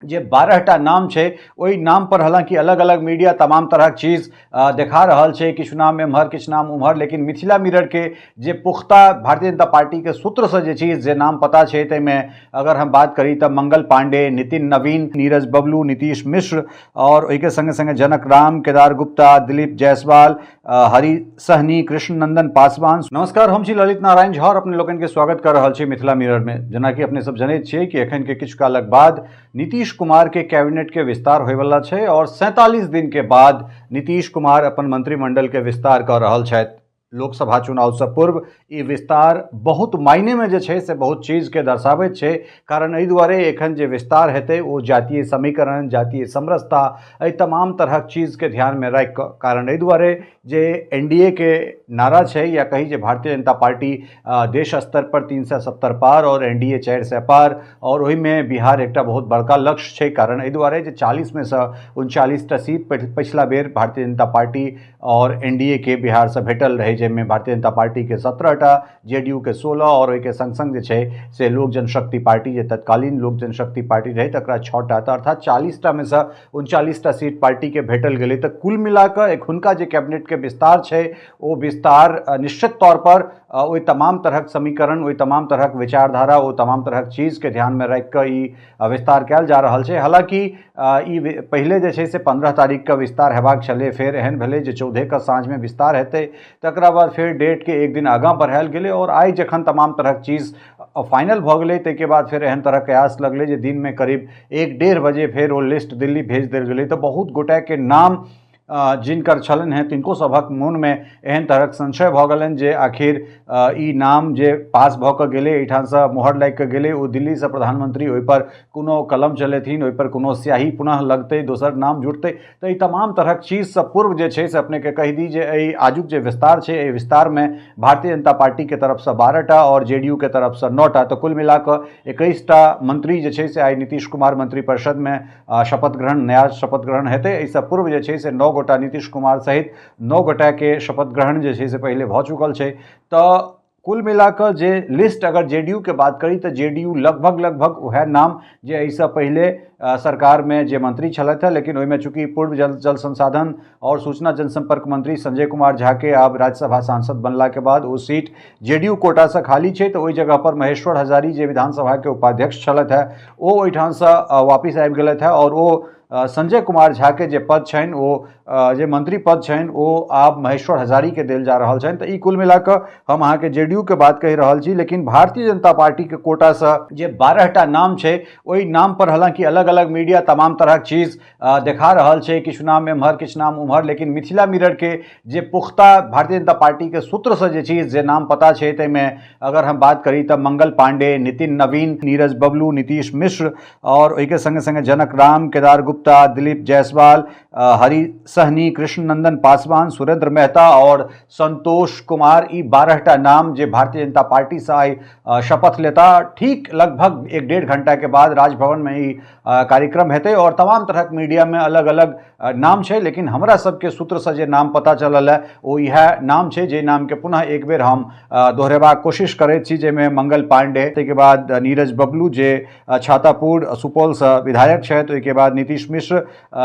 जे 12टा नाम छै, ओहि नाम पर हालांकि अलग अलग मीडिया तमाम तरहक चीज देखा रहल छै, किछु नाम एम्हर किछु नाम उम्हर, लेकिन मिथिला मिरर के जे पुख्ता भारतीय जनता पार्टी के सूत्र से जे चीज जे नाम पता छै, ताहिमे अगर हम बात करी तऽ मंगल पांडे, नितिन नवीन, नीरज बबलू, नीतीश मिश्र और ओहिके संगे संगे जनक राम, केदार गुप्ता, दिलीप जायसवाल, हरि सहनी, कृष्ण नंदन पासवान। नमस्कार, हम छी ललित नारायण झा और अपने लोकनि के स्वागत कर रहल छी मिथिला मिरर में। जेनाकि अपने सब जनैत छियै कि एखन के किछु कालक बाद नीतीश कुमार के कैबिनेट के विस्तार होयवला छै और 47 दिन के बाद नीतीश कुमार अपन मंत्रिमंडल के विस्तार कऽ रहल छथि। लोकसभा चुनाव से पूर्व ई विस्तार बहुत मायने में जे छै से बहुत चीज के दर्शाबैत छै, कारण एहि दुआरे एखन जे विस्तार हेतै ओ जातीय समीकरण, जातीय समरसता, एहि तमाम तरहक चीजके ध्यानमे राखि कऽ, कारण एहि दुआरे जे एन डी ए के नारा छै या कही जे भारतीय जनता पार्टी देश स्तर पर 370 पार और एन डी ए 400 पार, और ओहिमे बिहार एकटा बहुत बड़का लक्ष्य छै, कारण एहि दुआरे जे 40 मे सँ 39टा सीट पछिला बेर भारतीय जनता पार्टी और एन डी ए के बिहारसँ भेटल रहै, जाहिमे भारतीय जनता पार्टीके 17टा, जे डी यू के 16 और ओहिके संग संग जे छै से लोक जनशक्ति पार्टी, जे तत्कालीन लोक जनशक्ति पार्टी रहै, तकरा 6टा, तऽ अर्थात 40टा मे सँ 39टा सीट पार्टीके भेटल गेलै। तऽ कुल मिलाकऽ एखुनका जे कैबिनेटके विस्तार छै ओ विस्तार निश्चित तौर पर ओहि तमाम तरहक समीकरण, ओहि तमाम तरहक विचारधारा, ओ तमाम तरहक चीजके ध्यानमे राखि कऽ ई विस्तार कयल जा रहल छै। हालाँकि ई पहिले जे छै से 15 तारीखके विस्तार हेबाक छलै, फेर एहन भेलै जे 14के साँझमे विस्तार हेतै, तकरा बाद फेर डेटके एक दिन आगाँ बढ़ायल गेलै और आइ जखन तमाम तरहक चीज फाइनल भऽ गेलै ताहिके बाद फेर एहन तरहक कयास लगलै जे दिनमे करीब 1-1.5 बजे फेर ओ लिस्ट दिल्ली भेज देल गेलै। तऽ बहुत गोटेके नाम जिनकर छलनि हेँ तिनको सभक मोनमे एहन तरहक संशय भऽ गेलनि जे आखिर ई नाम जे पास भऽ कऽ गेलै, एहिठामसँ मोहर लागि कऽ गेलै, ओ दिल्लीसँ प्रधानमंत्री ओहिपर कोनो कलम चलेथिन, ओहिपर कोनो स्याही पुनः लगतै, दोसर नाम जुटतै। तऽ ई तमाम तरहक चीजसँ पूर्व जे छै से अपनेके कहि दी जे एहि आजुक जे विस्तार छै, एहि विस्तारमे भारतीय जनता पार्टीके तरफसँ 12टा और जे डी यू के तरफसँ 9टा, तऽ कुल मिलाकऽ 21टा मंत्री जे छै से आइ नीतीश कुमार मंत्रिपरिषदमे शपथ ग्रहण, नया शपथ ग्रहण हेतै। एहिसँ पूर्व जे छै से 9 गोटा नीतीश कुमार सहित 9 गोटाके शपथ ग्रहण जे छै से पहिले भऽ चुकल छै। तऽ कुल मिलाकऽ जे लिस्ट अगर जे डी यू के बात करी तऽ जे डी यू लगभग लगभग वएह नाम जे एहिसँ पहिले सरकारमे जे मंत्री छलथि हेँ, लेकिन ओहिमे चूँकि पूर्व जल संसाधन और सूचना जनसंपर्क मंत्री संजय कुमार झा के आब राज्यसभा सांसद बनला के बाद ओ सीट जे डी यू कोटासँ खाली छै, तऽ ओहि जगह पर महेश्वर हजारी जे विधानसभाके उपाध्यक्ष छलथि हेँ ओ ओहिठामसँ वापिस आबि गेलथि हेँ और ओ संजय कुमार झा के जे पद छनि, ओ जे मंत्री पद छनि ओ आब महेश्वर हजारी के देल जा रहल छनि। तऽ ई कुल मिलाकऽ हम अहाँके जे डी यू के बात कहि रहल छी, लेकिन भारतीय जनता पार्टीके कोटासँ जे 12टा नाम छै ओहि नाम पर हालांकि अलग अलग मीडिया तमाम तरहक चीज देखा रहल छै, किछु नाम एम्हर किछु नाम उम्हर, लेकिन मिथिला मिरर के जे पुख्ता भारतीय जनता पार्टीके सूत्रसँ जे चीज जे नाम पता छै ताहिमे अगर हम बात करी तऽ मंगल पांडे, नितिन नवीन, नीरज बबलू, नीतीश मिश्र और ओहिके संगे संगे जनक राम, केदार गुप्ता, दिलीप जायसवाल, हरि सहनी, कृष्ण नंदन पासवान, सुरेंद्र मेहता और संतोष कुमार, ई 12टा नाम जे भारतीय जनता पार्टीसँ आइ शपथ लेता। ठीक लगभग 1-1.5 घंटा के बाद राजभवन में ई कार्यक्रम हेतै और तमाम तरहक मीडिया में अलग अलग नाम छै, लेकिन हमरा सबके सूत्रसँ जे नाम पता चलल है ओ इएह नाम छै, जे नामके पुनः एक बेर हम दोहरेबाक कोशिश करैत छी, जाहिमे मंगल पांडे, ताहिके बाद नीरज बबलू जे छातापुर सुपौलसँ विधायक छथि, ओहिके बाद नीतीश मिश्र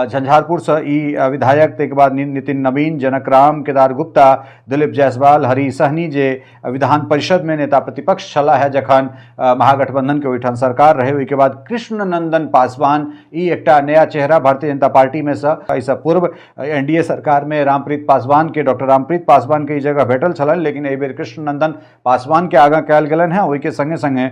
झंझारपुरसँ ई विधायक, ताहिके बाद नितिन नवीन, जनक राम, केदार गुप्ता, दिलीप जायसवाल, हरि सहनी जे विधान परिषदमे नेता प्रतिपक्ष छलाह है जखन महागठबंधनके ओहिठाम सरकार रहै, ओहिके बाद कृष्ण नंदन पासवान, ई एकटा नया चेहरा भारतीय जनता पार्टीमे सँ, एहिसँ पूर्व एन डी ए सरकारमे रामप्रीत पासवानके, डॉक्टर रामप्रीत पासवानके ई जगह भेटल छलनि, लेकिन एहि बेर कृष्ण नंदन पासवानके आगाँ कयल गेलनि हेँ। ओहिके संगे संगे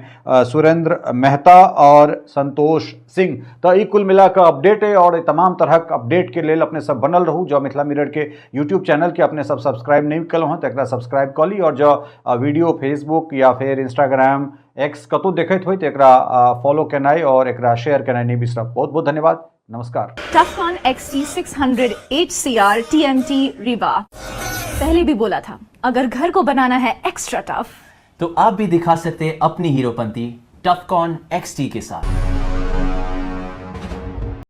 सुरेंद्र मेहता और संतोष सिंह। तऽ ई कुल मिलाकऽ अपडेट अइ और तमाम तरहक अपडेटके लेल अपने सब बनल रहू। जँ मिथिला मिररके यूट्यूब चैनलके अपने सब सब्सक्राइब नहि केलहुँ हँ तऽ एकरा सब्सक्राइब कऽ ली और जँ वीडियो फेसबुक या फेर इंस्टाग्राम एक्स कतहु देखैत होइ तऽ एकरा फॉलो केनाइ और एकरा शेयर केनाइ नहि बिसरब। बहुत बहुत धन्यवाद, नमस्कार। Tufcon XT600 HCR TMT Rewa। पहले भी बोला था, अगर घर को बनाना है एक्स्ट्रा टफ तो आप भी दिखा सकते हैं अपनी हीरोपंती टफकॉन XT के साथ।